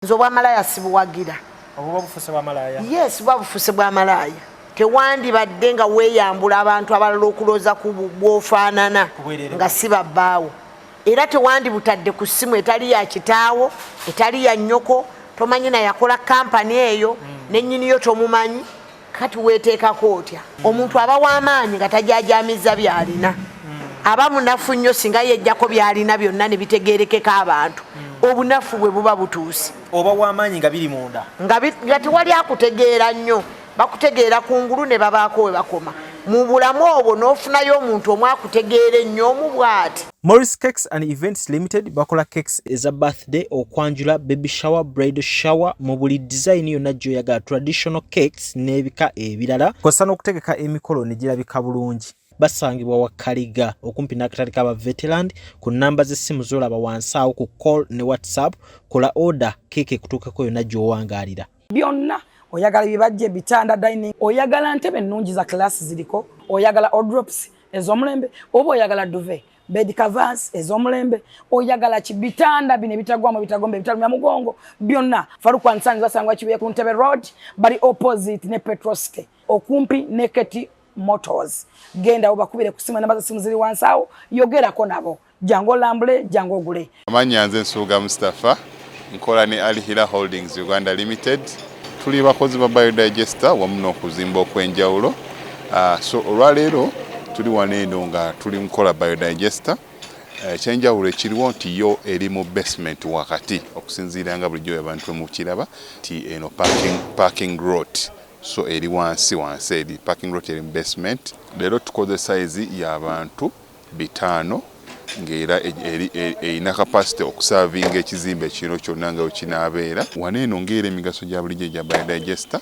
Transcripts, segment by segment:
Nze obwamalaya sibuwagira. Obuba bufuse bwamalaaya? Yes, buba bufuse bwamalaaya. Tewandibadde nga weeyambula abantu abalala okulooza ku bwofaanana nga si babbaawo, era tewandibutadde ku ssimu etali ya kitaawo, etali ya nnyoko. Tomanyi nayakola kampani eyo, nennyiniyo tomumanyi. Kati weteekako otya? Omuntu aba w'amaanyi nga tajajamiza byalina. Aba munafu nnyo singa yejjako byalina byonna ne bitegerekeka abantu. Obunafu bwe buba butuuse. Oba w'amaanyi nga biri munda, nga tewali akutegeera nnyo. Bakutegeera kungulu ne babaako we bakoma mu bulamu obwo, n'ofunayo omuntu omu akutegeera ennyo, omu bw'ati. Morris Cakes and Events Limited bakola cakes eza birthday, okwanjula, baby shower, bridal shower, mu buli design yonna gy'oyagala, traditional cakes n'ebika ebirala, kw'ossa n'okutegeka emikolo ne girabika bulungi. Basangibwa Wakaliga, okumpi n'akatale k'aba Veteran. Ku nnamba z'essimu z'olaba wansi awo ku call ne WhatsApp, kola order, keeke ekutuukako yonna gy'owangaalira. Byonna oyagala, bibajje, bitanda, dining, oyagala ntebe ennungi za class ziriko, oyagala wardrobes ez'omulembe, oba oyagala duvet, bed covers ez'omulembe, oyagala ki, bitanda bino ebitagwamu, ebitagomba, ebitalumya mugongo, byonna Faruku and Sons. Basangwa Kibuye ku Ntebe Road, bali opposite ne Petrosite, okumpi ne Keti Motors. Genda obakubire ku simu, enamba z'essimu ziri wansi awo, yogerako nabo. Jangu olambule, jangu ogule. Amannya nze Nsubuga Mustapha, nkola ne Alhila Holdings Uganda Limited. Tuli bakozi ba biodigester wamu n'okuzimba okw'enjawulo. So olwaleero tuli wano eno nga tuli mukola biodigester. Ekyenjawulo ekiriwo nti yo eri mu basement wakati, okusinziira nga bulijjo abantu mukiraba nti eno parking lot, so eri wansi wansi, eri parking lot, eri mu basement. Leero tukoze size y'abantu 500, ng'era erina capacity okuservinga ekizimbe kino kyonna nga wekinaabeera. Wano eno ng'era emigaso gya bulijjo egya biodigester,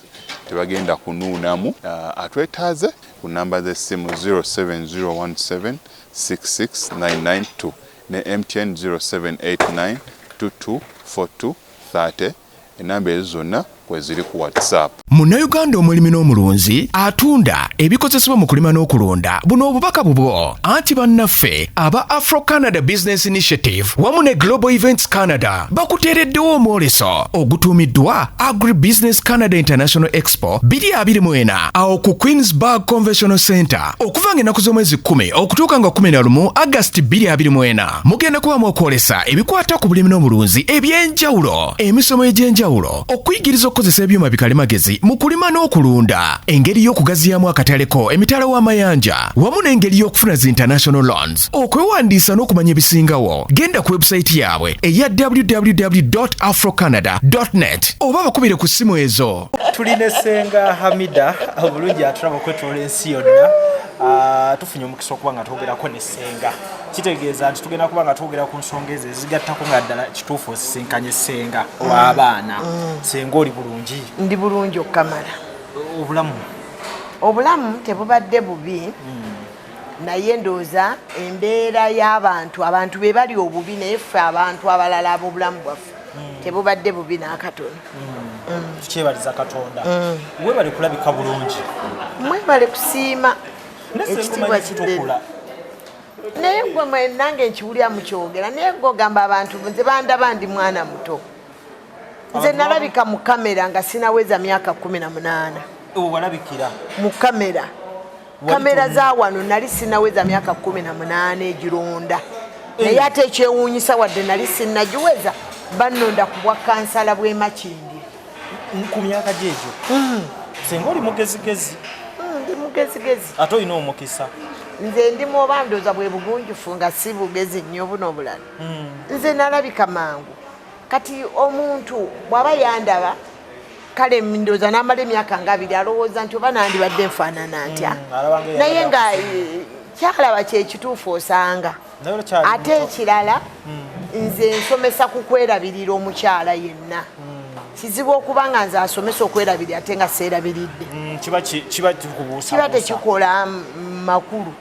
tebagenda kunuunamu. Atwetaaze ku namba z'essimu 07017 66992 ne MTN 0789 224230. Enamba ezo zonna kweziri ku WhatsApp. Munnayuganda omulimi n'omulunzi atunda ebikozesebwa mu kulima n'okulunda, buno obubaka bubwo. Anti bannaffe aba Afro Canada Business Initiative wamu ne Global Events Canada bakuteereddewo omwoleso ogutuumiddwa Agri Business Canada International Expo 2024 awo ku Queensburg Conventional Center, okuva nga ennaku z'omwezi 10 okutuuka nga 11 Agasti 2024. Mugenda kubamu okwolesa ebikwata ku bulimi n'obulunzi ebyenjawulo, emisomo egy'enjawulo, okuyigiriza okukozesa ebyuma bikalimagezi mu kulima n'okulunda, engeri y'okugaziyamu akataleko emitala w'amayanja, wamu n'engeri y'okufuna zi international loans. Okwewandiisa n'okumanya ebisingawo, genda ku website yaabwe eya www afrocanada net oba bakubire ku ssimu ezo. Tulina Senga Hamida obulungi atulaba okwetoola ensi yonna. Tufunye omukisa okuba nga twogerako ne Senga, kitegeeza nti tugenda kuba nga twogera ku nsonga ezo ezigattako nga ddala kituufu osisinkanye Senga w'abaana. Senga, oli bulungi? Ndi bulungi okukamala. Obulamu? Obulamu tebubadde bubi, naye ndowooza embeera y'abantu, abantu be bali obubi, naye ffe abantu abalala ab'obulamu bwaffe tebubadde bubi n'akatono. Tukyebaliza Katonda. Webale kulabika bulungi. Mwebale kusiima. Naye Senga, Ekitiibwa omanyi kiddene. tukula. Naye gwe nange nkiwulira mukyogera, naye gwe ogamba abantu nze bandaba ndi mwana muto. Nze nalabika mu kamera nga sinaweza myaka 18. Walabikira? Mu kamera, kamera za wano, nali sinaweza myaka 18 egironda. Naye ate ekyewuunyisa, wadde nali sinnagiweza, bannonda ku bwa kansala bw'e Makindye. Ku myaka gyegyo? Senga, oli mugezigezi. Ndi mugezigezi. Ate olina omukisa. Nze ndi muoba ndooza bwe bugunjufu, nga si bugezi nnyo buno obulala. Nze nalabika mangu. Kati omuntu bw'aba yandaba, kale ndowooza n'amala emyaka nga 2, alowooza nti oba nandibadde nfaanana ntya. Alaba nga Naye eyagala nga akusinga. kyalaba kyekituufu osanga. Naye okyali Ate muto. ekirala, nze nsomesa ku kwerabirira. Omukyala yenna kizibu okuba nga nze asomesa okwerabirira ate nga seerabiridde. Kiba kikubuusabuusa. Kiba tekikola makulu.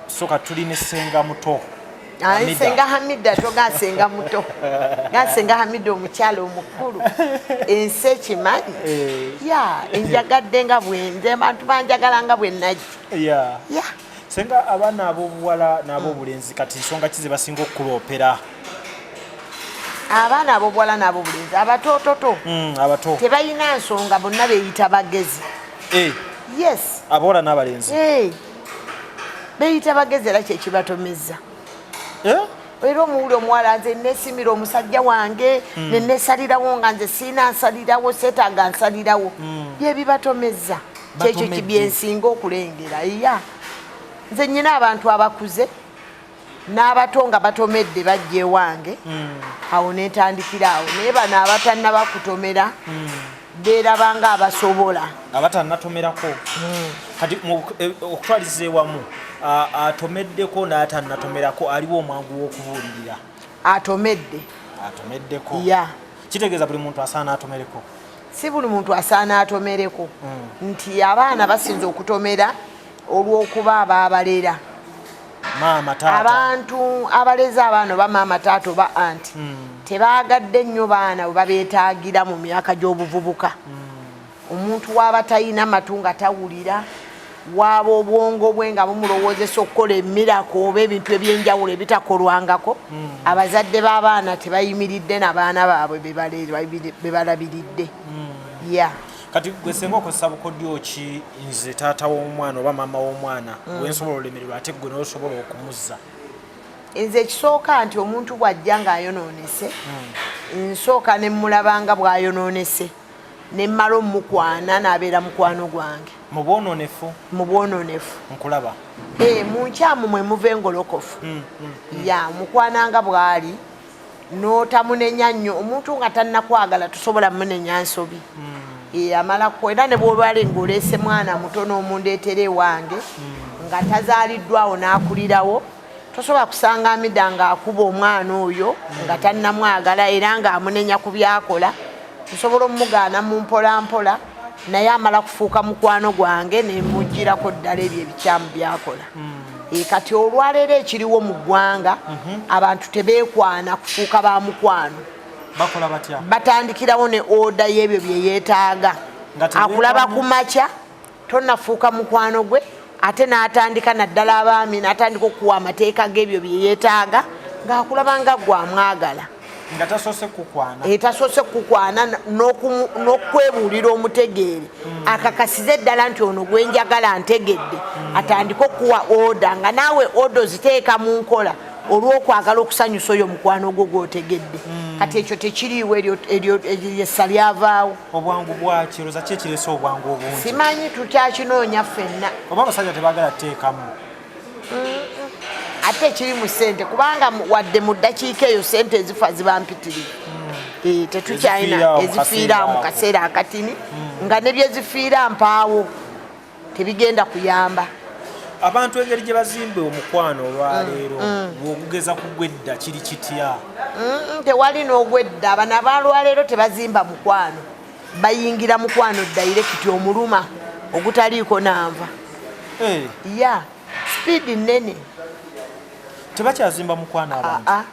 So ka tuli ne Senga muto. Ayi, Hamida. Senga Hamida, toga Senga muto, ga Senga Hamida, omukyala omukulu, ensi ekimanyi. Ya, enjagadde nga bwenze, abantu banjagala nga bwe najja. Ya. Senga, abaana ab'obuwala n'ab'obulenzi, kati nsonga ki ze basinga okukuloopera? Abaana abobuwala n'abobulenzi abatoototo Abato tebalina nsonga, bonna beeyita bagezi. Yes. Abawala n'abalenzi? Eh. Beeyita bagezi era kyekibatomeza. Eh? Era omuwuli omuwala, nze nesimira omusajja wange nenesalirawo, nga nze siina nsalirawo, seetaaga nsalirawo, byebibatomeza. Kyekyo. Batomedde. Kibyensinga okulengera. Iya, nze nyina abantu abakuze n'abato nga batomedde bajja ewange, awo nentandikira awo. Naye bano abatannaba kutomera beerabanga abasobola. Abatannatomerako kati okutwaliza ewamu, atomeddeko n'atannatomerako, aliwo omwangu w'okubuulirira? Atomedde. Atomeddeko. Ya. Kitegeeza buli muntu asaana atomereko? Si buli muntu asaana atomereko, nti abaana basinza okutomera olw'okuba abaabalera. Maama, taata. Abantu abalezi abaana, oba maama, taata oba anti, tebaagadde nnyo baana bwe babeetaagira mu myaka gy'obuvubuka. Omuntu waaba talina matu nga tawulira, waaba obwongo bwe nga bumulowoozesa okukola emirako oba ebintu ebyenjawulo ebitakolwangako, abazadde b'abaana tebayimiridde n'abaana baabwe be balabiridde ya. Kati gwe senga okozesa bukodyo ki, nze taata w'omwana oba maama w'omwana wensobola olemererwa, ate gwe nosobola okumuzza? Nze ekisooka nti omuntu bw'ajja ng'ayonoonese, nsooka ne mmulaba nga bw'ayonoonese, ne mmala omukwana n'abeera mukwano gwange. Mu bwonoonefu? Mu bwonoonefu. Nkulaba. Eh, mu nkyamu mwe muva engolokofu. Ya, mukwana nga bw'ali, n'otamunenya nnyo. Omuntu nga tannakwagala tosobola munenya nsobi. Eh, amalako era ne bw'olwale ng'oleese mwana muto n'omundeetera ewange nga tazaaliddwawo n'akulirawo, tosobola kusanga Amida ng'akuba omwana oyo nga tannamwagala era ng'amunenya ku byakola. Nsobola omugaana mu mpola mpola, naye amala kufuuka mukwano gwange nemugirako ddala ebyo ebikyamu byakola. Eh, kati olwaleero ekiriwo mu ggwanga, abantu tebeekwana kufuuka ba mukwano. Bakola batya? Batandikirawo ne order y'ebyo bye yeetaaga. Nga tebeekwanye? Akulaba ku makya, tonafuuka mukwano gwe, ate n'atandika, naddala abaami, n'atandika okuwa amateeka g'ebyo bye yeetaaga ng'akulaba nga gwe amwagala. Nga tasoose kukwana? Etasoose kukwana n'okwebuulira omutegeere, akakasize ddala nti ono gwenjagala ntegedde, atandike okuwa order, nga naawe order oziteeka mu nkola olw'okwagala okusanyusa oyo mukwano gwo gw'otegedde. Kati ekyo tekiriiwo, eryo essa lyavaawo. Obwangu bwaki? Olowooza ki ekireese obwangu obungi? Simanyi, tukyakinoonya ffenna. Oba abasajja tebaagala kuteekamu? Ate ekiri mu ssente, kubanga wadde mu ddakiika eyo ssente ezifa ziba mpitirivu. Eh, tetukyalina. Ezifiira mu Ezifiira mu kaseera. Kaseera akatini, nga ne byezifiira mpaawo tebigenda kuyamba. Abantu engeri gye bazimba omukwano olwaleero, bw'ogugeza ku gwedda, kiri kitya? Tewali n'ogwedda. Bano abalwaleero tebazimba mukwano, bayingira mukwano direct omuluma ogutaliiko nanva. Eh, Ya, speed nene. Tebakyazimba mukwano abantu? Aa.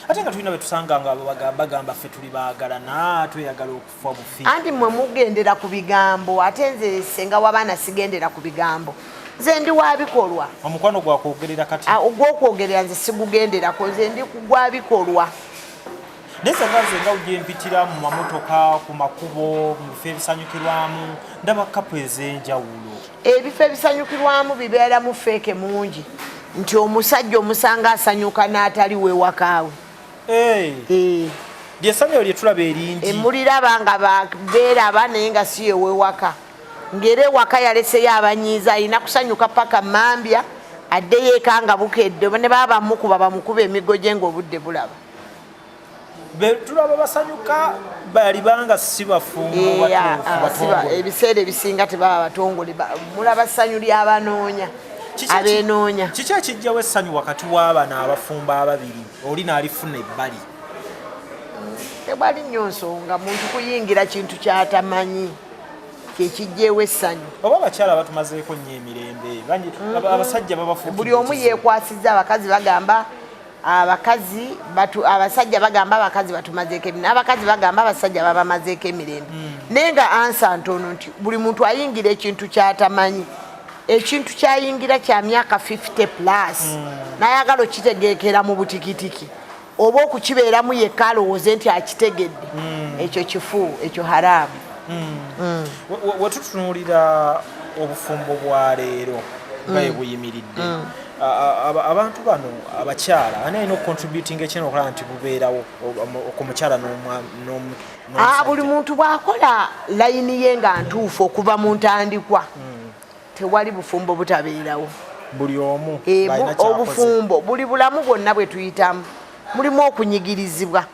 Ate nga tulina betusanga nga bagamba ffe tuli baagalana, tweyagala okufa bufi. Anti mwe mugendera ku bigambo, ate nze senga w'abaana sigendera ku bigambo, nze ndi wa bikolwa. Omukwano gwakwogerera kati? Ah, ogwokwogerera nze sigugenderako, nze ndi ku gwa bikolwa. Naye senga nze nga gyempitira mu mamotoka, ku makubo, mu bifo ebisanyukirwamu, ndaba couple ez'enjawulo. Ebifo ebisanyukirwamu bibeeramu fake mungi, nti omusajja omusanga asanyuka n'atali wewakaawe. Eh, Eh, lyessanyu lye tulaba eringi. Emuliraba nga beeraba, naye nga si yewewaka, ng'era ewaka yaleseyo abanyiiza, alina kusanyuka paka mambya addeyo eka nga bukedde, ne baba bamukuba bamukuba emigo gye ng'obudde bulaba. Be tulaba basanyuka balibanga si bafumbo batuufu, batongole. Ebiseera ebisinga tebaba batongole, mulaba ssanyu ly'abanoonya abenoonya. Kiki ekijjawo essanyu wakati w'abano abafumbo ababiri, oli n'alifuna ebbali? Tewali nnyo nsonga, muntu kuyingira kintu kyatamanyi kyekijjeewo essanyu. Oba abakyala batumazeeko nnyo emirembe, abasajja babafuukidde Buli omu ekizibu. yeekwasizza. Abakazi bagamba abakazi batu, abasajja bagamba abakazi batumazeeko emirembe, n'abakazi bagamba abasajja babamazeeko emirembe, naye nga answer ntono nti buli muntu ayingira ekintu kyatamanyi, ekintu kyayingira kya myaka 50 plus, n'ayagala okitegeekera mu butikitiki. Oba okukibeeramu yekka alowooze nti akitegedde. Ekyo kifu, ekyo haraamu. Wetutunuulira obufumbo bwa leero nga bwe buyimiridde, abantu bano abakyala, ani alina okucontributinga ekinene okulaba nti bubeerawo ku mukyala Ah, buli n'omusajja? Muntu bw'akola layini ye nga ntuufu okuva mu ntandikwa, tewali bufumbo butabeerawo. Buli omu Eh, ng'alina ky'akoze. Obufumbo buli bulamu bwonna bwe tuyitamu mulimu okunyigirizibwa,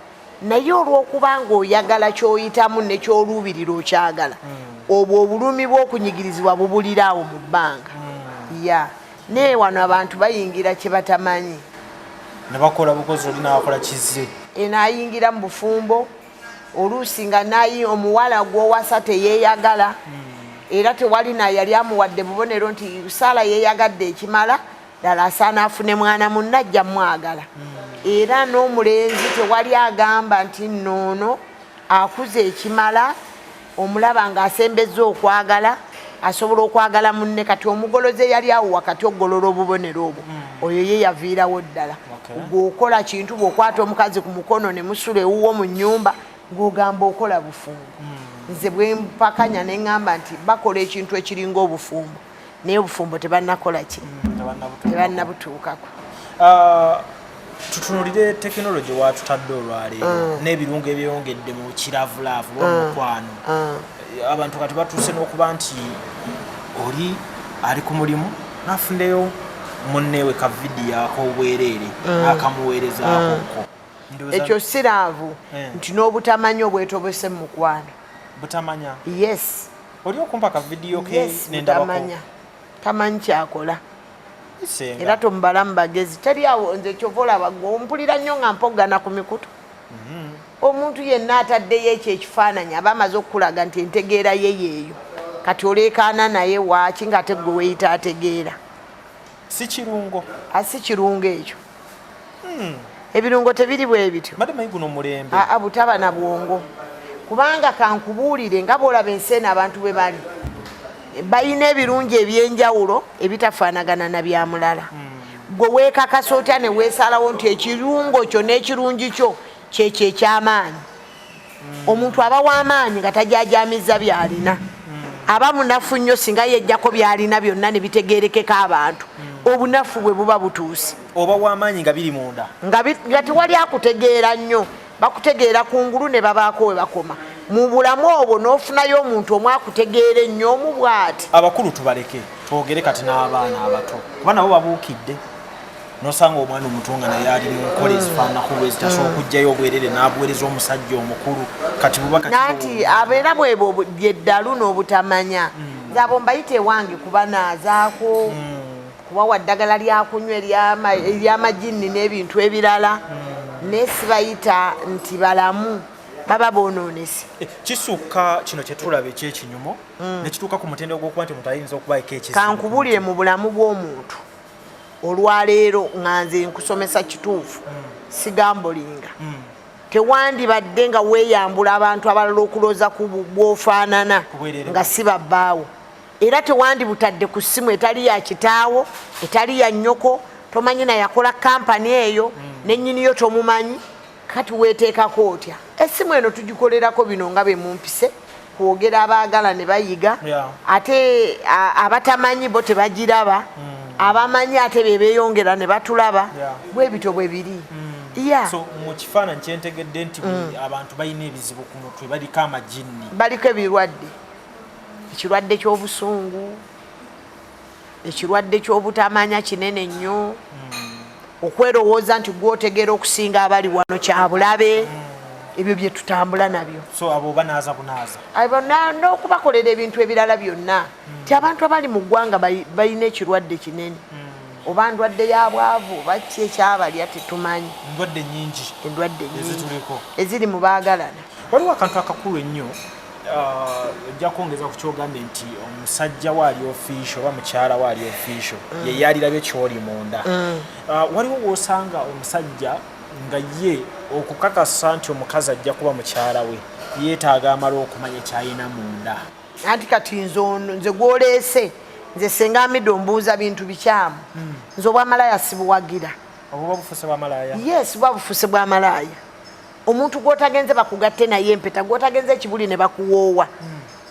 naye olw'okuba ng'oyagala ky'oyitamu ne ky'oluubirira okyagala, obwo obulumi bw'okunyigirizibwa bubulira awo mu bbanga. Ya, naye wano abantu bayingira kye batamanyi. Ne bakola bukozi, oli n'akola kizze. Enaayingira mu bufumbo oluusi nga nayi omuwala gw'owasa teyeeyagala, era tewali naye yali amuwadde bubonero nti saala yeeyagadde ekimala ddala asaana afune mwana munne ajja mwagala. Era n'omulenzi tewali agamba nti nnoono akuze ekimala, omulaba ng'asembezza okwagala, asobola okwagala munne. Kati omugolozi eyali awo wakati okugolola obubonero obwo, oyo ye yaviirawo ddala. Gweokola kintu, bw'okwata omukazi ku mukono ne musula ewuwo mu nnyumba ng'ogamba okola bufumbo. Nze bwe mpakanya ne ŋŋamba nti bakola ekintu ekiringa obufumbo, naye obufumbo tebannakola ki? Tebannabutuukako. Tebannabutuukako. Ah, tutunulire tekinologi watutadde olwaleero n'ebirungo ebyeyongedde mu kiravulaavu oba mukwano. Abantu kati batuuse n'okuba nti oli ali ku mulimu n'afundeyo munneewe ka vidiyo ak'obwereere n'akamuweerezaako. Ekyo si love. Nti n'obutamanya obwetobese mu mukwano. Butamanya? Yes. Oli okumpa ka vidiyo ke Yes. nendabako. Butamanya, tamanyi kyakola. Senga. Era tomubala mu bagezi, teri awo. Nze kyova olaba gwe ompulira nnyo nga mpoggana ku mikutu. Omuntu yenna ataddeyo ekyo ekifaananyi aba amaze okukulaga nti entegeera ye yeeyo. Kati oleekaana naye waaki ng'ate gwe weeyita ategeera? Si kirungo? Asi kirungo ekyo. Ebirungo tebiri bwe bityo. Mbadde manyi guno mulembe. Aa, butaba na bwongo, kubanga kankubuulire, nga bwolaba ensi eno abantu bwe bali, balina ebirungi ebyenjawulo ebitafaanagana na bya mulala. Gwe weekakasa otya ne weesalawo nti ekirungo kyo n'ekirungi kyo kyekyo ekyamaanyi? Omuntu aba w'amaanyi nga tajajamiza byalina. Aba munafu nnyo singa yejjako byalina byonna ne bitegerekeka abantu. Obunafu bwe buba butuuse. Oba w'amaanyi nga biri munda. Nga tewali akutegeera nnyo. Bakutegeera kungulu ne babaako we bakoma mu bulamu obwo, n'ofunayo omuntu omu akutegeera ennyo, omu bw'ati. Abakulu tubaleke, twogere kati n'abaana abato, kuba nabo babuukidde. Nosanga omwana omuto nga naye ali mu nkola ezifaananako bwe zitasobola okuggyayo obwerere n'abuweereza omusajja omukulu. Kati buba kati Nanti abeera bwebwo byeddalu n'obutamanya. Nze abo mbayita ewange kubanaazaako, kubawa ddagala lyakunywa eryamajinni n'ebintu ebirala, naye sibayita nti balamu, baba boonoonese. Eh, kisukka kino kyetulaba ekyekinyumo nekituuka ku mutendera gw'okuba nti omuntu ayinza okubaako ekizibu. Kankubulire, mu bulamu bw'omuntu olwaleero nga nze nkusomesa kituufu, sigambolinga, tewandibadde nga weeyambula abantu abalala okulooza ku bw'ofaanana Ku bwereere. nga si babbaawo. Era tewandibutadde ku ssimu etali ya kitaawo, etali ya nnyoko. Tomanyi nayakola kampani eyo, nennyiniyo tomumanyi. Kati weeteekako otya essimu eno? Tugikolerako bino nga bwe mumpise kwogera, abaagala ne bayiga. Ate abatamanyi bo tebagiraba, abamanyi ate be beeyongera ne batulaba. Bwe bityo bwe biri, yeah. So mu kifaananyi kyentegedde nti buli abantu balina ebizibu ku mutwe, baliko amajinni. Baliko ebirwadde, ekirwadde ky'obusungu, ekirwadde ky'obutamanya kinene nnyo, okwerowooza nti gwotegeera okusinga abali wano kyabulabe. Ebyo bye tutambula nabyo. So abo banaaza bunaaza? Abo n'okubakolera ebintu ebirala byonna, ti abantu abali mu ggwanga balina ekirwadde kinene, oba ndwadde ya bwavu oba ki ekyabalya, tetumanyi. Ndwadde nyingi. Endwadde nyingi ezituliko. Eziri mu baagalana. Waliwo akantu akakulu ennyo, ojja kwongeza ku kyogambye nti omusajja we ali official oba mukyala we ali official, ye yalirabye kyoli munda. Waliwo wosanga omusajja nga ye okukakasa nti omukazi ajja kuba mukyala we, yeetaaga amala okumanya kyalina munda. Anti kati nze ono, nze gwoleese, nze senga Amida, ombuuza bintu bikyamu. Nze obwamalaya sibuwagira. Obuba bufuse bwa malaaya. Yes, buba bufuse bwa malaaya. Omuntu gw'otagenze bakugatte naye empeta, gw'otagenze ekibuli ne bakuwoowa,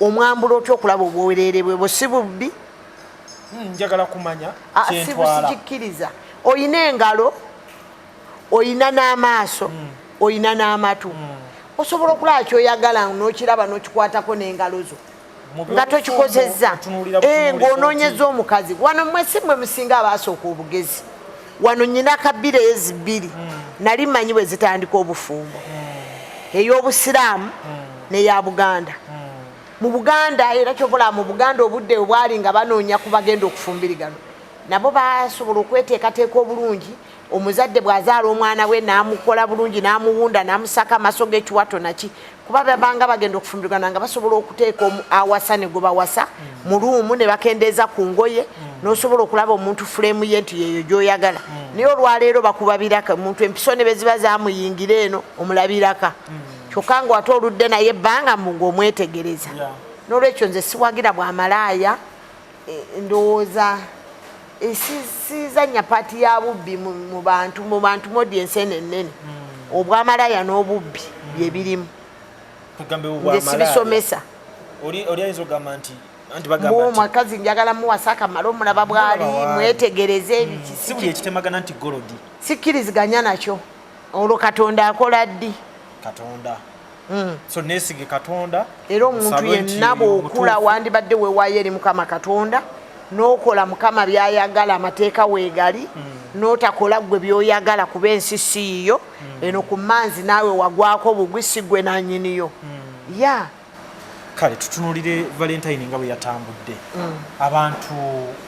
omwambula otya okulaba obwereere bwe? Bwo si bubbi? Njagala kumanya. Ah, kyentwala. Sibusikikkiriza. Oyina engalo, oyina n'amaaso, oyina n'amatu, osobola okulaba kyoyagala n'okiraba n'okikwatako n'engalo zo nga tokikozezza. Eh, ng'onoonyeza omukazi wano. Mmwe si mmwe musinga abaasooka obugezi wano. Nyina kabira ezi bbiri, nali mmanyi bwe zitandika obufumbo, ey'obusiraamu n'eya Buganda. Mu Buganda era kyovola mu Buganda obudde obwali nga banoonya ku bagenda okufumbirigano, nabo basobola okweteekateeka obulungi. Omuzadde bw'azaala omwana we n'amukola bulungi, n'amuwunda, n'amusaka amaaso g'ekiwato naki, kuba babanga bagenda okufumbirigana nga basobola okuteeka awasa ne gwe bawasa mu room ne bakendeeza ku ngoye, n'osobola okulaba omuntu frame ye nti yeeyo gy'oyagala. Naye olwaleero bakuba biraka, omuntu empiso ne beziba zamuyingira eno omulabiraka, kyokka nga ate oludde naye ebbanga mbu ng'omwetegereza. N'olwekyo nze siwagira bwamalaaya. Ndowooza sizanya part ya bubbi mu bantu mu audience eno ennene. Obwamalaaya n'obubbi byebirimu. Tugambe. Nze sibisomesa. Oli ayinza okugamba nti anti bagamba nti Omukazi njagala muwasa akamala omulaba bwali. Mulaba waali. Mwetegereze. Si buli ekitemagana nti gold. Sikkiriziganya nakyo. Olwo Katonda akola ddi? Katonda, so neesige Katonda. Era omuntu nsabe nti yenna bw'okula omutuufu. Wandibadde weewaayo eri Mukama Katonda n'okola Mukama by'ayagala, amateeka weegali, n'otakola ggwe by'oyagala, kuba ensi si yiyo. Eno ku manzi naawe wagwako bugwi, si ggwe nanyiniyo ya. Kale tutunulire Valentine nga bwe yatambudde. Abantu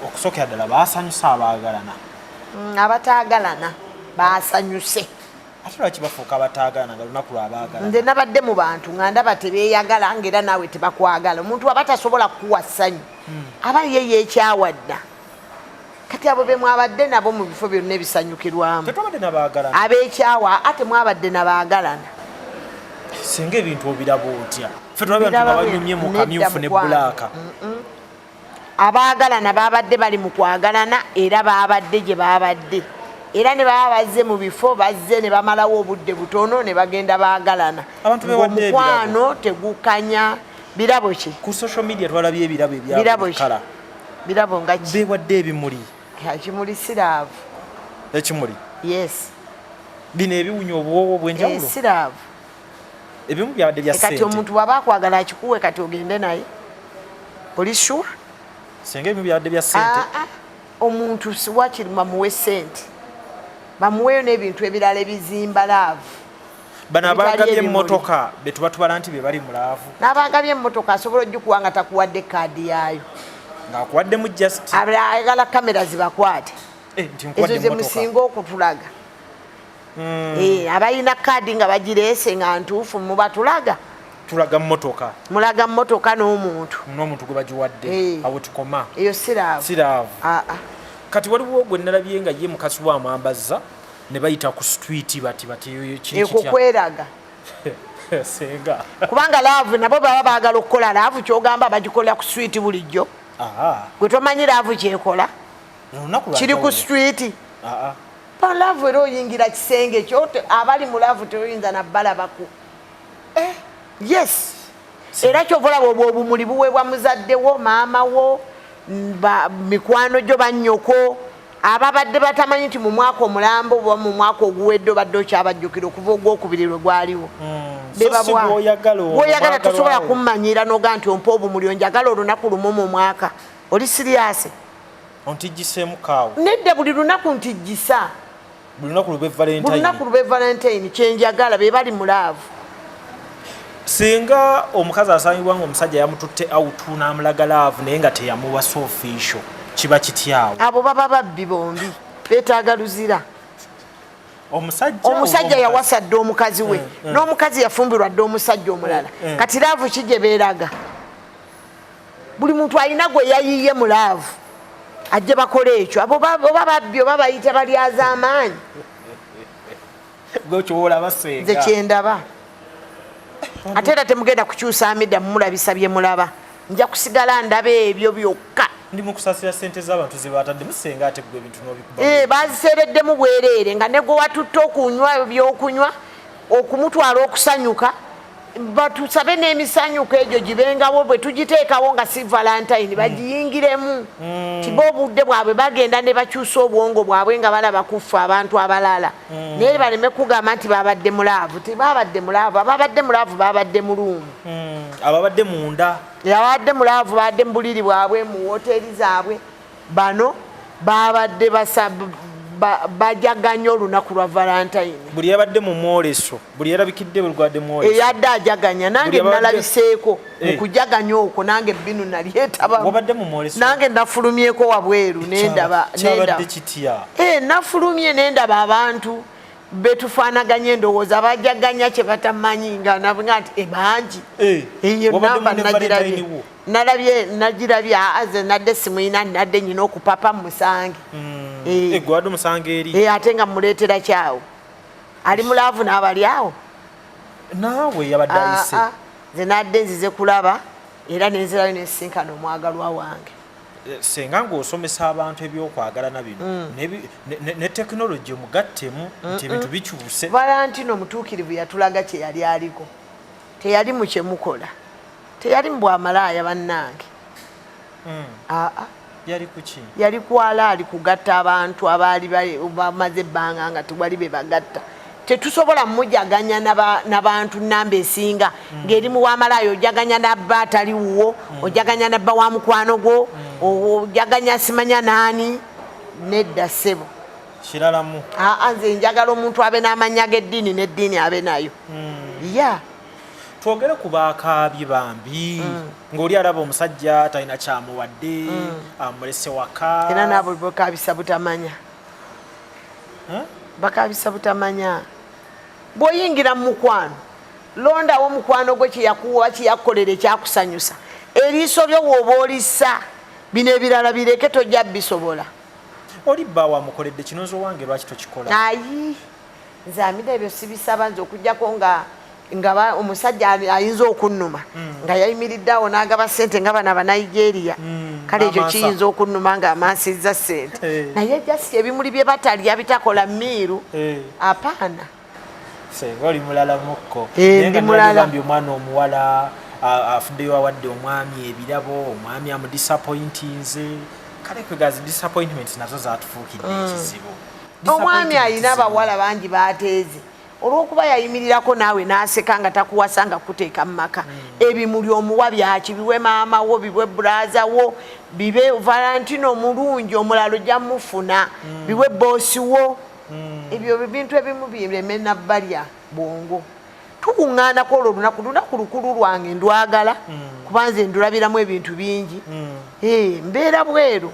okusookera ddala baasanyusa, abaagalana? Abataagalana baasanyuse. Ate lwaki bafuuka abataagalana nga lunaku lwabaagalana? Nze nabadde mu bantu nga ndaba tebeeyagala, ngaera naawe tebakwagala. Omuntu aba tasobola kukuwa ssanyu, aba ye yeekyawa dda. Kati abo be mwabadde nabo mu bifo byonna ebisanyukirwamu? Tetwabadde nabaagalana. Abeekyawa, ate mwabadde nabaagalana. Singa ebintu obiraba otya? Ffe tulabye abantu nga banyumye mu kamyufu ne black. Abaagalana babadde bali mu kwagalana, era babadde gye babadde, era ne baba bazze mu bifo, bazze ne bamalawo obudde butono ne bagenda baagalana. Abantu beewadde. Omukwano tegukanya birabo ki? Ku social media twalabye ebirabo. Birabo ki? Ebyabuli kala. Birabo nga ki? Beewadde ebimuli. Ekimuli si love. Ekimuli? Yes. Bino ebiwunya obuwoowo obw'enjawulo? Si love. Ebimu byabadde bya Kati ssente. omuntu bw'aba akwagala akikuwe, kati ogende naye, oli sure? Singa ebimu byabadde bya ssente. Ah, ah. Omuntu wakiri bamuwe sente, bamuweeyo n'ebintu ebirala ebizimba love. Bano Ebitali abagabye ebimuli. emmotoka be tuba tubala nti be bali mu love? N'abagabye emmotoka asobola ogikuwa nga takuwadde kaadi yaayo. Ng'akuwaddemu just Ayagala kamera zibakwate. Eh, nti Ezo nkuwadde ze emmotoka. musinga okutulaga. Eh, abalina kaadi nga bagireese nga ntuufu, mubatulaga. Tulaga mmotoka. Mulaga mmotoka n'omuntu. N'omuntu gwe bagiwadde. Eh. Awo tukoma. Eyo si love. Si love. Ah, ah. Kati waliwo gwe nalabye nga ye mukazi we amwambazza ne bayita ku street bati bati, kiri Ekwo kitya? kweraga. Senga. Kubanga love nabo baba baagala okukola love, kyogamba bagikola ku street bulijjo? Aha. Gwe tomanyi love kyekola? Lunaku lwa Kiri ku njawulo. street. Ah, ah. Pa love era oyingira kisenge kyo, abali mu love toyinza nabbalabako. Yes, era kyova olaba obwo obumuli buweebwa muzadde wo, maama wo, mikwano gyo, bannyoko ababadde batamanyi nti mu mwaka omulambo oba mu mwaka oguwedde obadde okyabajjukira okuva ogwokubiri lwe gwaliwo. So si gw'oyagala Gwoyagala omwagalwa tosobola wo. kummanyira noga nti ompa obumuli onjagala olunaku lumu mu mwaka. Oli serious? Ontijjiseemu kaawo. Nedda, buli lunaku ntijjisa. Buli lunaku lube Buli Valentine. lunaku lube Valentine. Kyenjagala be bali mu love. Singa omukazi asangibwa nga omusajja yamututte out n'amulaga love naye nga teyamuwa official, kiba kityawo? Abo baba babbi bombi, beetaaga luzira. Omusajja Omusajja oba omukazi? Yawasa dde omukazi we, n'omukazi yafumbirwa dde omusajja omulala. Kati love ki gye beeraga? Buli muntu alina gwe yayiye mu love ajje bakole ekyo. Abo oba babbi oba bayita balyaza amaanyi. Gwe kyobola Nze basenga. Kyendaba, ate era temugenda kukyusa amidda mumulabisa bye mulaba. Nja kusigala ndaba ebyo byokka. Ndi mu kusasira ssente z'abantu ze bataddemu, senga ate gwe ebintu n'obikuba. Eh, baziseereddemu bwereere nga ne gwe watutte okunywa ebyokunywa okumutwala okusanyuka. Batusabe n'emisanyuko egyo gibengawo, bwe tugiteekawo nga si Valentine, bagiyingiremu tiba obudde bwabwe bagenda ne bakyusa obwongo bwabwe nga balaba kuffa abantu abalala, naye baleme kugamba nti babadde mu love. Tebabadde mu love. Ababadde mu love babadde mu room. Ababadde munda. Ababadde mu love babadde mu buliri bwabwe, mu woteeri zaabwe. Bano babadde bajaganya olunaku lwa Valentine. Buli yabadde mu mwoleso, buli yarabikidde buli gwadde mwoleso. Eyadde ajaganya nange Buli nalabiseeko mu kujaganya okwo, nange binu nali etabamu. Wabadde mu mwoleso? Nange nafulumyeko wabweru nendaba. Kyabadde nendaba. kitya? Eh, nafulumye nendaba abantu betufaanaganya endowooza bajaganya kye batamanyi nga nabuga nti ebangi. Eyo Wabadde namba mu ne nagirabye. Valentine wo? Nalabye, nagirabye. Aze nadde simuyina, nadde nyina okupapa musange. Eh, gwe wadde omusanga eri? Eh, ate nga muleetera kyawo ali mu love n'abali awo. Naawe yabadde ayise. Ah, ah, nze nadde nzize kulaba era nenzirayo nesinkana omwagalwa wange. Eh, senga ng'osomesa abantu ebyokwagalana bino ne tekinologi omugattemu nti ebintu bikyuse. Valentino omutuukirivu yatulaga kye yali aliko. Teyali mu kyemukola, teyali mu bwamalaaya, bannange. Aa. Yali kuki? Yali kwala ali kugatta abantu abaali bamaze ebbanga nga tewali be bagatta. Tetusobola mujaganya n'abantu namba esinga ng'eri mu wamalaaya. Ojaganya nabba atali wuwo, ojaganya nabba wa mukwano gwo, ojaganya simanya naani. Nedda ssebo. Kiralamu. Aa, nze njagala omuntu abe n'amannya g'eddiini n'eddiini abe nayo ya. Twogere ku baakaabye bambi, ng'oli alaba omusajja talina kyamuwadde, amulese waka. Era naabo bakabisa butamanya. Huh? Bakabisa butamanya. Bw'oyingira mu mukwano, londawo omukwano gwe kyeyakuwa, kyeyakukolera ekyakusanyusa eriiso lyo. Wooba olissa bino ebirala bireke, tojja bisobola. Oli bba wamukoledde kinozo wange, lwaki tokikola? Ayi, nze Amida ebyo sibisaba. Nze okugjako nga omusajja ayinza okunnuma nga yayimiridde awo n'agaba ssente nga bano Abanigeria. Kale ekyo Amansa. kiyinza okunnuma nga amansizza ssente. Naye just ebimuli bye batalya bitakola miiru, apaana. Senga oli mulala mukko. Eh, Naye nga ndi mulala. nalibambye omwana omuwala afuddeyo awadde omwami ebirabo, omwami amudisappointinze. Kale kwegazi disappointments nazo zatufuukidde ekizibu. Omwami alina Disappointment. abawala bangi bateeze olw'okuba yayimirirako naawe n'aseka nga takuwasa nga kuteeka mu maka. Ebimuli omuwa byaki? Biwe maama wo, biwe brother wo, bibe Valentino omulungi omulala ojja mufuna, biwe boss wo. Ebyo bintu ebimu bireme nabbalya bwongo. Tukuŋŋaanako olwo olunaku, lunaku lukulu lwange, ndwagala kuba nze ndulabiramu ebintu bingi. Eh, mbeera bweru.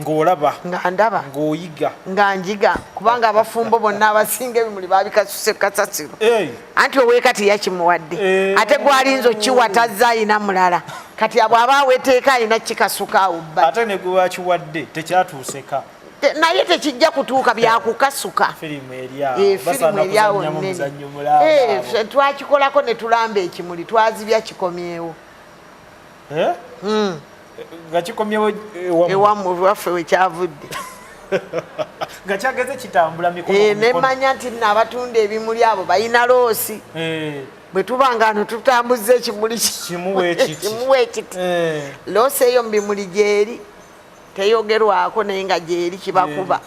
Ng'olaba. Nga ndaba. Ng'oyiga. Nga njiga, kubanga abafumbo bonna abasinga ebimuli babikasuse kasasiro. Hey. Anti oweeka teyakimuwadde. Ate gwalinza okiwa tazza, ayina mulala. Kati bw'aba aweteeka alina kikasuka awo bba. Ate ne gwe wakiwadde tekyatuuseka. Naye tekijja kutuuka, byakukasuka. Firimu eri awo. Eh, firimu Basaana eri awo kuzannyamu nnene. muzannyo mulamba Eh, awo. ffe twakikolako ne tulamba ekimuli, twazibya kikomyewo. Eh? Nga kikomyewo ewammwe. Ewammwe waffe wekyavudde. Nga kyageze kitambula mikono Eh, ku mikono. Nemanya nti nno abatunda ebimuli abo balina loss. Bwe tuba nga no tutambuza ekimuli Kimu bwe kiti. kimu bwe kiti, loss eyo mu bimuli gyeri teyogerwako, naye nga gyeri kibakuba.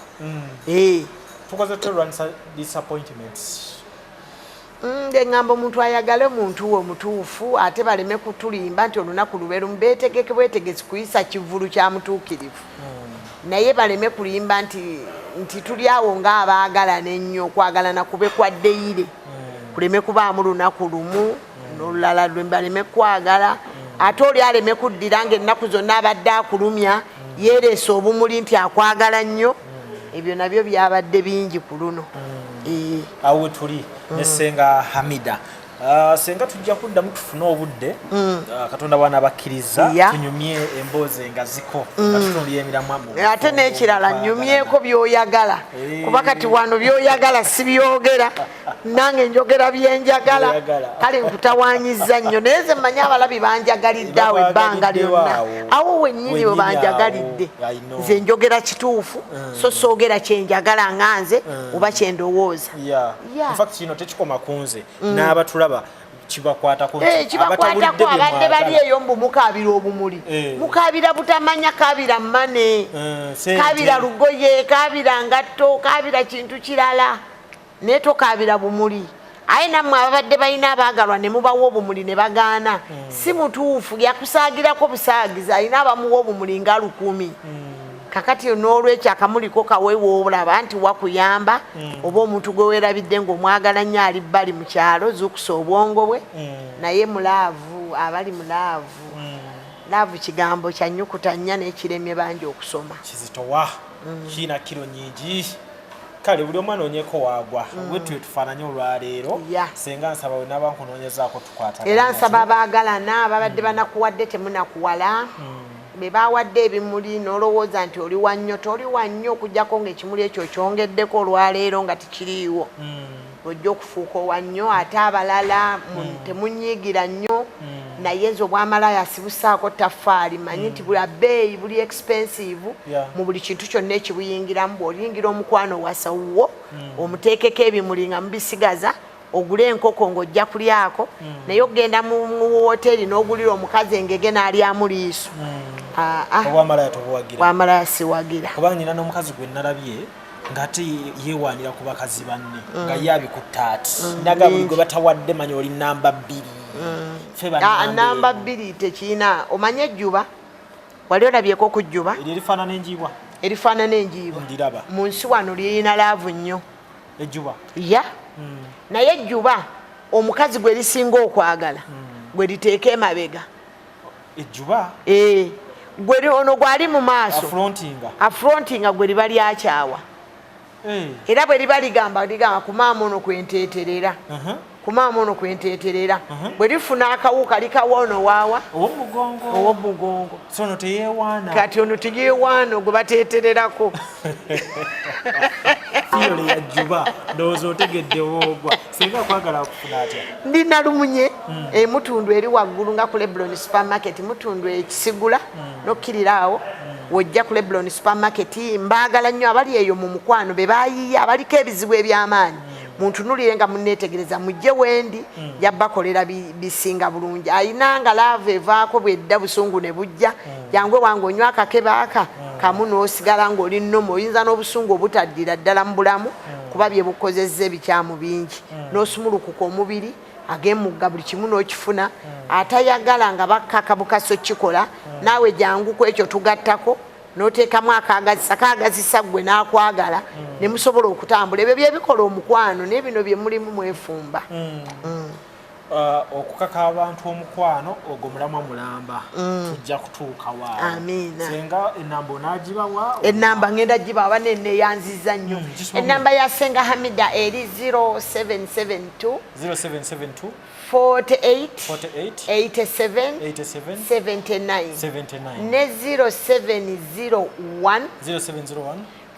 Eh. Tukoze tutya disappointments? Nze ŋŋamba omuntu ayagale omuntu we omutuufu, ate baleme kutulimba nti olunaku lube lumu. Beetegeke bwetegesi kuyisa kivulu kya mutuukirivu, naye baleme kulimba nti tuli awo ng'abaagalana ennyo. Okwagalana kube kwa daily, kuleme kubaamu lunaku lumu n'olulala lwe baleme kwagala. Ate oli aleme kuddira ng'ennaku zonna abadde akulumya yeereese obumuli nti akwagala nnyo. Ebyo nabyo byabadde bingi ku luno. Eh. Awo we tuli ne Senga Hamida. Ah, senga tujja kuddamu tufune obudde ah, Katonda bw'anaabakkiriza tunyumye emboozi engaziko nga tutunuulira emiramwa mu Ate bufumbo, n'ekirala mu nyumyeko by'oyagala, Eh. kuba kati wano by'oyagala sibyogera, nange njogera byenjagala. By'oyagala. Kale nkutawanyiza nnyo, naye nze mmanyi abalabi banjagalidde awo ebbanga Bakwagalidde lyonna, awo. awo wennyini we Wennyini banjagalidde. awo, I know. Nze njogera kituufu, so soogera kyenjagala nga nze oba kyendowooza. In fact kino tekikoma ku nze, n'abatulaba kibakwatako nti Eh, kibakwatako abatabulidde bye abadde bali mwagala. eyo mbu mukaabira obumuli, mukaabira butamanya, kaabira mane, Sente. kaabira lugoye, kaabira ngatto, kaabira kintu kirala, naye tokaabira bumuli. Aye nammwe ababadde balina abaagalwa ne mubawa obumuli ne bagaana, si mutuufu, yakusaagirako busaagizi. Alina abamuwa obumuli nga 1000. Kakati n'olwekyo akamuliko kaweewa olaba nti wakuyamba, oba omuntu gwe weerabidde ng'omwagala nnyo ali bbali mu kyalo, zuukusa obwongo bwe. Naye mu love, abali mu love, love kigambo kya nnyukuta nnya n'ekiremye bangi okusoma. Kizitowa, kiina kiro nyingi. Kale buli omu anoonyeko waagwa, bwetyo tufaananye olwaleero. Senga nsaba we naba nkunoonyezaako tukwatagane. Era nsaba abaagalana ababadde banakuwadde temunakuwala, be bawadde ebimuli n'olowooza nti oli wannyo, toli wannyo, okugjako ng'ekimuli ekyo okyongeddeko olwaleero nga tekiriiwo, ojja okufuuka owannyo. Ate abalala temunyiigira nnyo, naye nze obwamalaaya sibusaako taffaali. Manyi nti bula bbeeyi, buli expensive mu buli kintu kyonna ekibuyingiramu. Bw'oyingira omukwano, wasa wuwo, omuteekeko ebimuli nga mubisigaza, ogule enkoko ng'ojja kulyako, naye okugenda mu woteeri n'ogulira omukazi engege n'alyamu liiso. Ah, ah, Obwamalaaya tobuwagira? Bwamalaaya siwagira. Kubanga nina n'omukazi gwe nalabye ng'ate yeewaanira ku bakazi banne, nga ye abikutta ati naga buli gwe batawadde, manya oli namba 2. Ffe Ah, bannamba namba emu. 2 tekiina. Omanye ejjuba, wali olabyeko ku jjuba? Eryo erifaanana enjiibwa? Erifaanana enjiibwa. Ndiraba. Mu nsi wano lirina love nnyo. Ejjuba? Ya, naye ejjuba omukazi gwe lisinga okwagala gwe liteeka emabega. Ejjuba? Eh, gwe ono gwali mu maaso. Afrontinga. Afrontinga gwe liba lyakyawa. Era bwe liba ligamba, ligamba ku maama ono kwenteeterera, ku maama ono kwenteeterera. Bwe lifuna akawuka likawa ono waawa? Owomugongo. Owomugongo. So ono teyeewaana. Kati ono teyeewaana, gwe bateetererako. Theory ya jjuba, ndowooza otegedde woogwa. Singa kwagala akufuna atya? Ndi Nalumunye, emutundu eri waggulu nga ku Leblon Supermarket, mutundu ekisigula nokkirira awo, wojja ku Leblon Supermarket. Mbaagala nnyo abali eyo mu mukwano, be bayiiya abaliko ebizibu eby'amaanyi, muntunulire nga muneetegereza, mujje wendi, yabakolera bisinga bulungi. Ayina nga love evaako bwedda, busungu ne bujja, jangu wange onywa akakebe aka kamu n'osigala ng'oli nnomo. Oyinza n'obusungu obutaddira ddala mu bulamu, kuba bye bukozezza ebikyamu bingi, n'osumulukuka omubiri ag'emugga, buli kimu n'okifuna. Atayagala nga bakkaka bukaso kikola, naawe jangu ku ekyo tugattako n'oteekamu akaagazisa, kaagazisa ggwe n'akwagala, ne musobola okutambula. Ebyo byebikola omukwano, naye bino bye mulimu mwefumba. Okukaka abantu omukwano ogwo mulamwa mulamba, tujja kutuuka waawo. Amiina. Senga enamba onaagibawa? Enamba ngenda gibawa, neneyanziza nnyo. Gisome. Enamba ya Senga Hamida eri 0772 0772 48 48 87 87 79. 79. Ne 0701 0701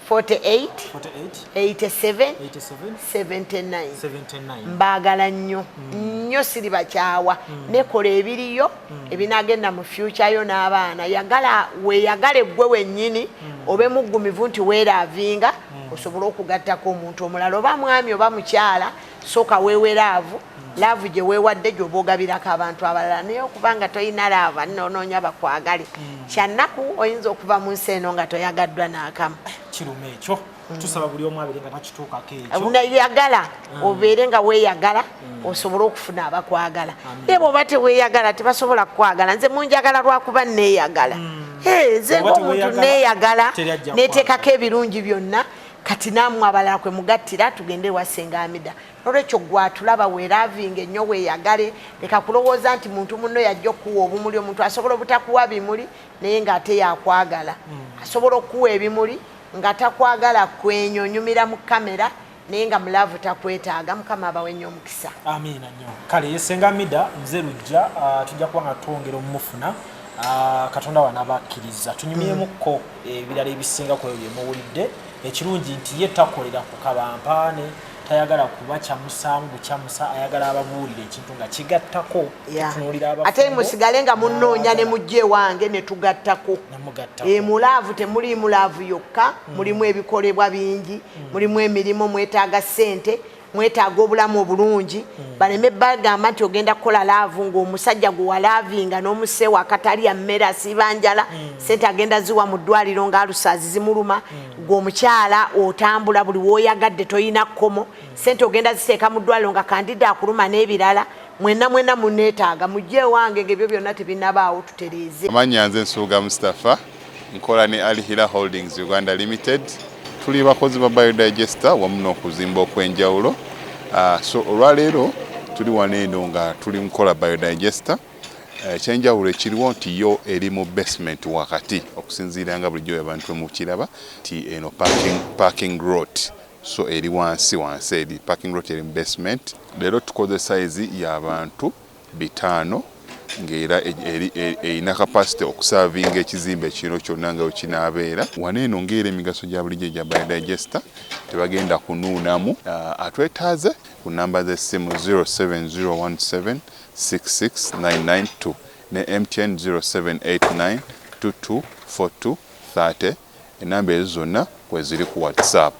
48 48 87 87 79. 79. Mbaagala nnyo nnyo, siri bakyawa. Nekola ebiriyo ebinagenda mu future yo n'abaana. Yagala weeyagale ggwe wennyini, obe muggumivu nti weeraavinga, osobole okugattako omuntu omulala, oba mwami oba mukyala. Sooka weewe love, love gye weewadde gy'oba ogabirako abantu abalala. Naye okubanga tolina love, nonoonya bakwagale, kyannaku. Oyinza okuva mu nsi eno nga toyagaddwa n'akamu. Kiruma ekyo. Tusaba buli omu abeere nga takituukako ekyo. Yagala obeere nga weeyagala, osobole okufuna abakwagala. Naye bw'oba teweeyagala, tebasobola kukwagala. Nze munjagala lwakuba neeyagala. Eh, nze Bw'oba ng'omuntu teweeyagala, neeyagala, teri ajja neteekako ebirungi byonna. Kati nammwe abalala kwe mugattira, tugende ewa Senga Hamida. Nolwekyo gwatulaba, weeravinga ennyo, weeyagale. Leka kulowooza nti muntu munno yajja okukuwa obumuli. Omuntu asobola obutakuwa bimuli naye ng'ate yakwagala. Asobola okukuwa ebimuli nga takwagala. Kwenya onyumira mu kamera. Naye nga mu love takwetaaga. Mukama abawe nnyo omukisa. Amiina nnyo. Kale yesenga Mida nze Lujja, tujja kuba nga twongera omumufuna, Katonda wanabakkiriza tunyumyemukko ebirala ebisinga ku ebyo byemuwulidde. Ekirungi nti ye takolera ku kabampaane, tayagala kuba kyamusaamu bukyamusa, ayagala ababuulire ekintu nga kigattako. Tutunuulira ate abafumbo musigale nga munoonya ne mujja ewange ne tugattako. Nemugattako. Mu love temuliimu love yokka, mulimu ebikolebwa bingi, mulimu emirimu, mwetaaga ssente, mwetaaga obulamu obulungi. Baleme bagamba nti ogenda kukola love ng'omusajja gwe walaavinga n'omuseewo akatalya mmere, asiiba njala, sente agenda ziwa mu ddwaliro ng'alusaazi zimuluma. Gwe omukyala otambula buli w'oyagadde, toyina kkomo, sente ogenda ziteeka mu ddwaliro nga candida akuluma n'ebirala. Mwenna mwenna muneetaaga mujje ewange ng'ebyo byonna tebinabaawo, tutereeze. Amannya nze Nsuuga Mustapha, nkola ne Alhira Holdings Uganda Limited. Tuli bakozi ba biodigester wamu n'okuzimba okw'enjawulo. So olwaleero tuli wano eno nga tuli nkola biodigester. Ekyenjawulo ekiriwo nti yo eri mu basement wakati, okusinziira nga bulijjo abantu mukiraba nti eno parking lot, so eri wansi wansi, eri parking lot, eri mu basement. Leero tukoze size y'abantu 500, ng'era erina capacity okuservinga ekizimbe kino kyonna nga wekinaabeera. Wano eno ng'era emigaso gya bulijjo egya biodigester, tebagenda kunuunamu. Atwetaaze ku namba z'essimu 07017 66992 ne MTN 0789 2242 30. Enamba ezo zonna kweziri ku WhatsApp.